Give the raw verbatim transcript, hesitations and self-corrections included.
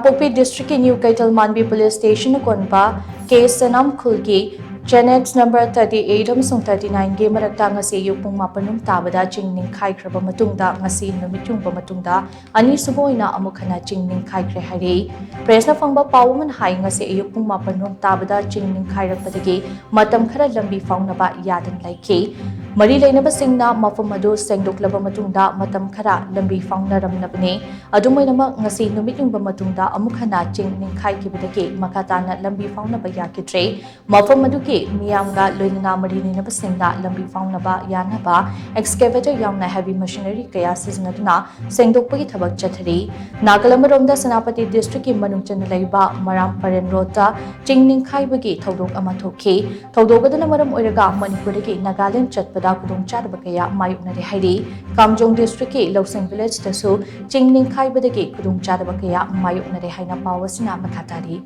ꯀꯥꯡꯄꯣꯛꯄꯤ ꯗꯤꯁꯇ꯭ꯔꯤꯛꯀꯤ ꯅ꯭ꯌꯨ ꯀꯩꯊꯦꯜ ꯃꯥꯟꯕꯤ ꯄꯨꯂꯤꯁ ꯁ꯭ꯇꯦꯁꯟꯅ ꯀꯣꯟꯕ ꯀꯦ ꯁꯅꯥꯝ ꯈꯨꯜꯒꯤ ꯆꯦꯅꯦꯠꯁ ꯅꯝꯕꯔ ꯊꯥꯔꯇꯤ ꯑꯩꯠ ꯑꯃꯁꯨꯡ ꯊꯥꯔꯇꯤ ꯅꯥꯏꯟꯒꯤ ꯃꯔꯛꯇ ꯉꯁꯤ ꯑꯌꯨꯛ ꯄꯨꯡ ꯃꯥꯄꯟ ꯔꯣꯝ ꯇꯥꯕꯗ ꯆꯤꯡ ꯅꯤꯡꯈꯥꯏꯈ꯭ꯔꯕ ꯃꯇꯨꯡꯗ ꯉꯁꯤ ꯅꯨꯃꯤꯠ ꯌꯨꯡꯕ ꯃꯇꯨꯡꯗ ꯑꯅꯤꯁꯨꯕ ꯑꯣꯏꯅ ꯑꯃꯨꯛ ꯍꯟꯅ ꯆꯤꯡ ꯅꯤꯡꯈꯥꯏꯈ꯭ꯔꯦ ꯍꯥꯏꯔꯤ꯫ ꯄ꯭ꯔꯦꯁꯅ ꯐꯪꯕ ꯄꯥꯎ ꯑꯃꯅ ꯍꯥꯏ, ꯉꯁꯤ ꯑꯌꯨꯛ ꯄꯨꯡ ꯃꯥꯄꯟ ꯔꯣꯝ ꯇꯥꯕꯗ ꯆꯤꯡ ꯅꯤꯡꯈꯥꯏꯔꯛꯄꯗꯒꯤ ꯃꯇꯝ ꯈꯔ ꯂꯝꯕꯤ ꯐꯥꯎꯅꯕ ꯌꯥꯗꯅ ꯂꯩꯈꯤ꯫ ꯃꯔꯤ ꯂꯩꯅꯕꯁꯤꯡꯅ ꯃꯐꯝ ꯑꯗꯨ ꯁꯦꯡꯗꯣꯛꯂꯕ ꯃꯇꯨꯡꯗ ꯃꯇꯝ ꯈꯔ ꯂꯝꯕꯤ ꯐꯥꯎꯅꯔꯝꯂꯕꯅꯤ꯫ ꯑꯗꯨꯝ ꯑꯣꯏꯅꯃꯛ, ꯉꯁꯤ ꯅꯨꯃꯤꯠ ꯌꯨꯡꯕ ꯃꯇꯨꯡꯗ ꯑꯃꯨꯛ ꯍꯟꯅ ꯆꯤꯡ ꯅꯤꯡꯈꯥꯏꯈꯤꯕꯗꯒꯤ ꯃꯈꯥ ꯇꯥꯅ ꯂꯝꯕꯤ ꯐꯥꯎꯅꯕ ꯌꯥꯈꯤꯗ꯭ꯔꯦ꯫ ꯃꯐꯝ ꯑꯗꯨꯒꯤ ꯃꯤꯌꯥꯝꯒ ꯂꯣꯏꯅꯅ ꯃꯔꯤ ꯂꯩꯅꯕꯁꯤꯡꯅ ꯂꯝꯕꯤ ꯐꯥꯎꯅꯕ ꯌꯥꯅꯕ excavator ꯌꯥꯎꯅ heavy machinery ꯀꯌꯥ ꯁꯤꯖꯤꯟꯅꯗꯨꯅ ꯁꯦꯡꯗꯣꯛꯄꯒꯤ ꯊꯕꯛ ꯆꯠꯊꯔꯤ꯫ ꯅꯥꯀꯜ ꯑꯃꯔꯣꯝꯗ, ꯁꯦꯅꯥꯄꯇꯤ ꯗꯤꯁꯇ꯭ꯔꯤꯛꯀꯤ ꯃꯅꯨꯡ ꯆꯟꯅ ꯂꯩꯕ ꯃꯔꯥꯝ ꯄꯔꯦꯟ ꯔꯣꯗꯇ ꯆꯤꯡ ꯅꯤꯡꯈꯥꯏꯕꯒꯤ ꯊꯧꯗꯣꯛ ꯑꯃ ꯊꯣꯛꯈꯤ꯫ ꯊꯧꯗꯣꯛ ꯑꯗꯨꯅ ꯃꯔꯝ ꯑꯣꯏꯔꯒ ꯃꯅꯤꯄꯨꯔꯗꯒꯤ ꯅꯥꯒꯥꯂꯦꯟ ꯆꯠꯄꯗ ꯈꯨꯗꯣꯡꯆꯥꯗꯕ ꯀꯌꯥ ꯃꯥꯌꯣꯛꯅꯔꯦ ꯍꯥꯏꯔꯤ꯫ ꯀꯥꯝꯖꯣꯡ ꯗꯤꯁꯇ꯭ꯔꯤꯛꯀꯤ ꯂꯧꯁꯤꯡ ꯚꯤꯂꯦꯖꯇꯁꯨ ꯆꯤꯡ ꯅꯤꯡꯈꯥꯏꯕꯗꯒꯤ ꯈꯨꯗꯣꯡꯆꯥꯗꯕ ꯀꯌꯥ ꯃꯥꯌꯣꯛꯅꯔꯦ ꯍꯥꯏꯅ ꯄꯥꯎ ꯑꯁꯤꯅ ꯃꯈꯥ ꯇꯥꯔꯤ꯫